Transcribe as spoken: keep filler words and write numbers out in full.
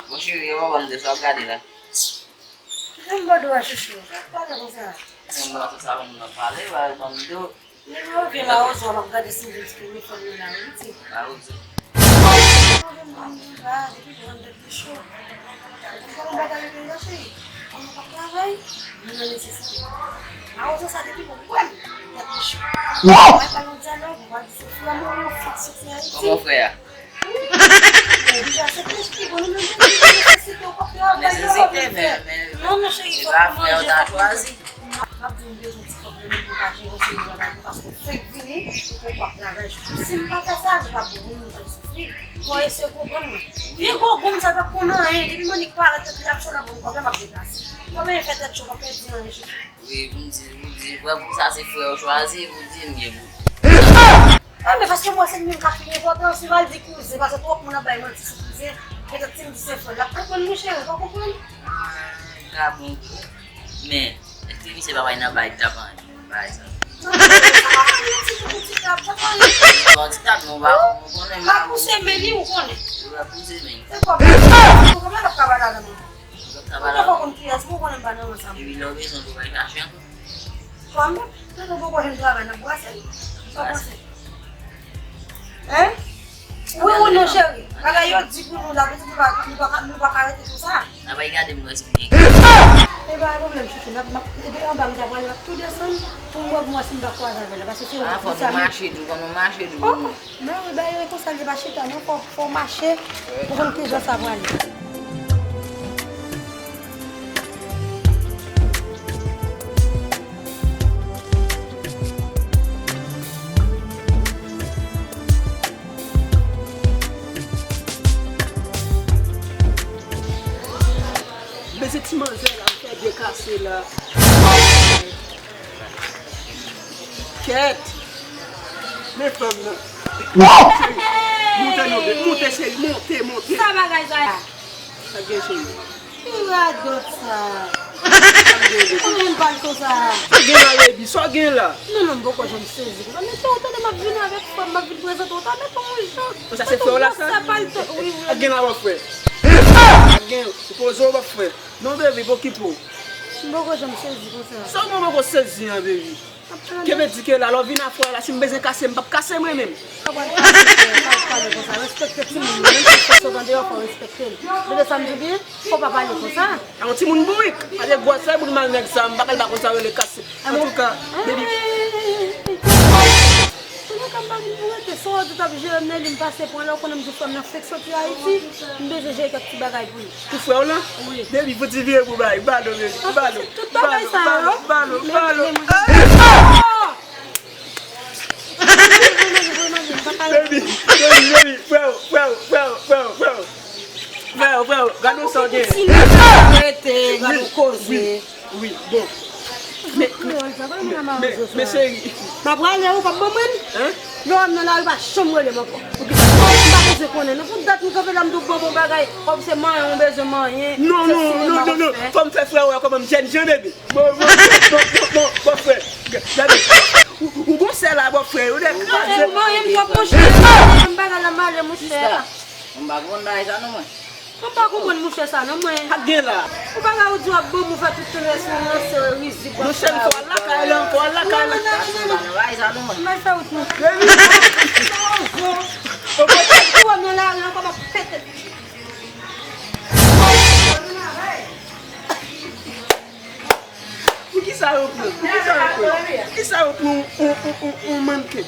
Mon cheri, yo pa ban m de sa w ap gade la. Kite m ba w dwa, chouchou. Sa w ap pale konsa? Mwen mwen sa sa moun nan pale, ba ban m de. Lè mwen vin la, ozò, m ap gade si m vin ti telefòn nan la, wi, ti. Ba ozò. Mwen vin ba m vin ba, depi mwen de cho. Ou konn bagay yo la, cheri. Kòm ou pa travay, nou nan nesesite. A ozò sa depi mwen wè m, tèt mwen cho. Mwen pa nan dyalòg, mwen pa di se frè mwen, mwen fèk soti Ayiti. Kòman frè a? Nesesite, men, men, se pa frè w ta chwazi. M ap di m bezwen ti kòb nan men pou m ka jere yon seri de bagay, paske w fenk vini, ou p ap travay. Si m pa fè sa, nou p ap bon, nou p ap soufri. Fò w eseye konprann mwen. Vye gwo gonm sa pa konn anyen, depi Monik parèt, epi l ap chòt ap bon kòb la, m ap deplase. Kòman e fè tèt cho, pa pèdi anyen, chouchou? Wi, pou m di, pou m di, frè, pou sa se frè w chwazi, pou di m gen pou. A, men paske mwen se moun k ap pi enpòtan, si m al di kouzen, paske twòp moun ap bay manti sou kouzen, petèt si m di se frè l, l ap konprann, monchè, ou pa konprann? Ah, m ka bon tou. Men, èske misye pa bay nan bay t ap anyen, bagay sa? Non, non, sa pa anyen, ti kou ti t ap, sa pa anyen. Bon, ti t ap, non, ou pa, ou konnen m pa pouse men li, ou konnen. Ou pa pouse men. Se kòb la, ou konnen l ap ka bay ladan mwen. Ou pa konn kiyès, ou konnen m pa nan ansanm. Epi lè w bezwen tou, w al chache ankò. Kòm, nou poko jwenn travay, n ap brase. Sa w panse? Hein? Wi, wi, non, cheri. Bagay yo di pou nou la, pitit, nou pa, nou pa ka, nou pa ka rete konsa. N ap al gade m wè si m gen. E pa gen pwoblèm, chouchou. N ap, m ap, depi anba m ta pral, m ap tou desann pou m wè pou m wè si m pa kwaze avè l la. Paske se yon... Ah, fò nou mache tou, fò nou mache tou. Oh, oh. Men wi, bagay yo konsa, li pa chita non, fò, fò w mache pou konn kijan sa prale. Beze ti manzè la, m fè de kase la. Kèt! Men fanm nan. Moute non, bebe. Moute, cheri. Moute, moute. Sa bagay sa ye? Sa gen, cheri? Ki radòt sa? Sa gen, bebe? Kòman moun pale konsa? Sa gen la, baby? Sa gen la? Non, non, m poko janm sezi konsa. Men frè, ou tande m ap vini avèk frè m, m ap vin prezante w, ou ta mete yon jan. Sa se frè w la, sa? Sa pale to, wi, wi. Sa gen la, bòfrè? Sa gen, ou poze w, bòfrè. Non, baby, pa okipe w. M poko janm sezi konsa. Sa w poko sezi an, baby? Kenbe di ke la, lè w vin a frè w la, si m bezwen kase, m p ap kase mwen menm. Pa pale konsa, pa pale konsa. Respekte timoun yo. Menm si l sot andeyò, fò w respekte l. Tande sa m di w byen? Fò w pa pale konsa. A yon timoun bourik. Pale gwo sa, bout mal nèg sa, m pa pral ba konsa rele kase. Antouka, baby. Kounye a m pa vin pou rete. Sa w di w t ap jere m nan li, m pase pran la, ou konnen m di frè m nan fenk soti Ayiti, m bezwen jere kèk ti bagay pou li. Pou frè w lan? Wi. Baby, fouti vire pou bay. Balo, baby. Balo. Tout bagay sa yo. Balo, balo, balo. Baby, baby, baby, frè w, frè w, frè w, frè w, frè w. Frè w, frè w, gade w sa w gen. Rete, gade w koze. Wi, bon. Men, men, men, men, men, cheri. M ap rale ou, p ap ban mwen. Hein? Lè w wè m nan lari, pa janm rele m ankò. Poukisa? M pa bezwen konnen. Non, pou dat m kanpe la, m di w ban m yon bagay. Kòm se manyen, ou bezwen manyen. Non, non, non, non, non. Fò m fè frè w wè kòman m jènjan, baby. Bon, bon, bon, bon, bon, bon, bòfrè. Gade. Ou, ou bon sè la, bòfrè. Ou dè kraze. Manyen m twòp, monchè. M bagay la male, monchè. Sista, m pa konn bagay sa, non, mwen. Mwen pa konprann mouche sa non mwen. Sa gen la? Ou pa ka ou di w ap ban m ou fè tout tan lè sou yon seri rizib w ap fè. Mouche m fò al lakay la, fò al lakay la. Mwen fè wout nou. Ou wè m nan lari ankò m ap pete. Poukisa yo pran? Poukisa yo pran? Poukisa yo pran yon, yon, yon, yon, yon mannken?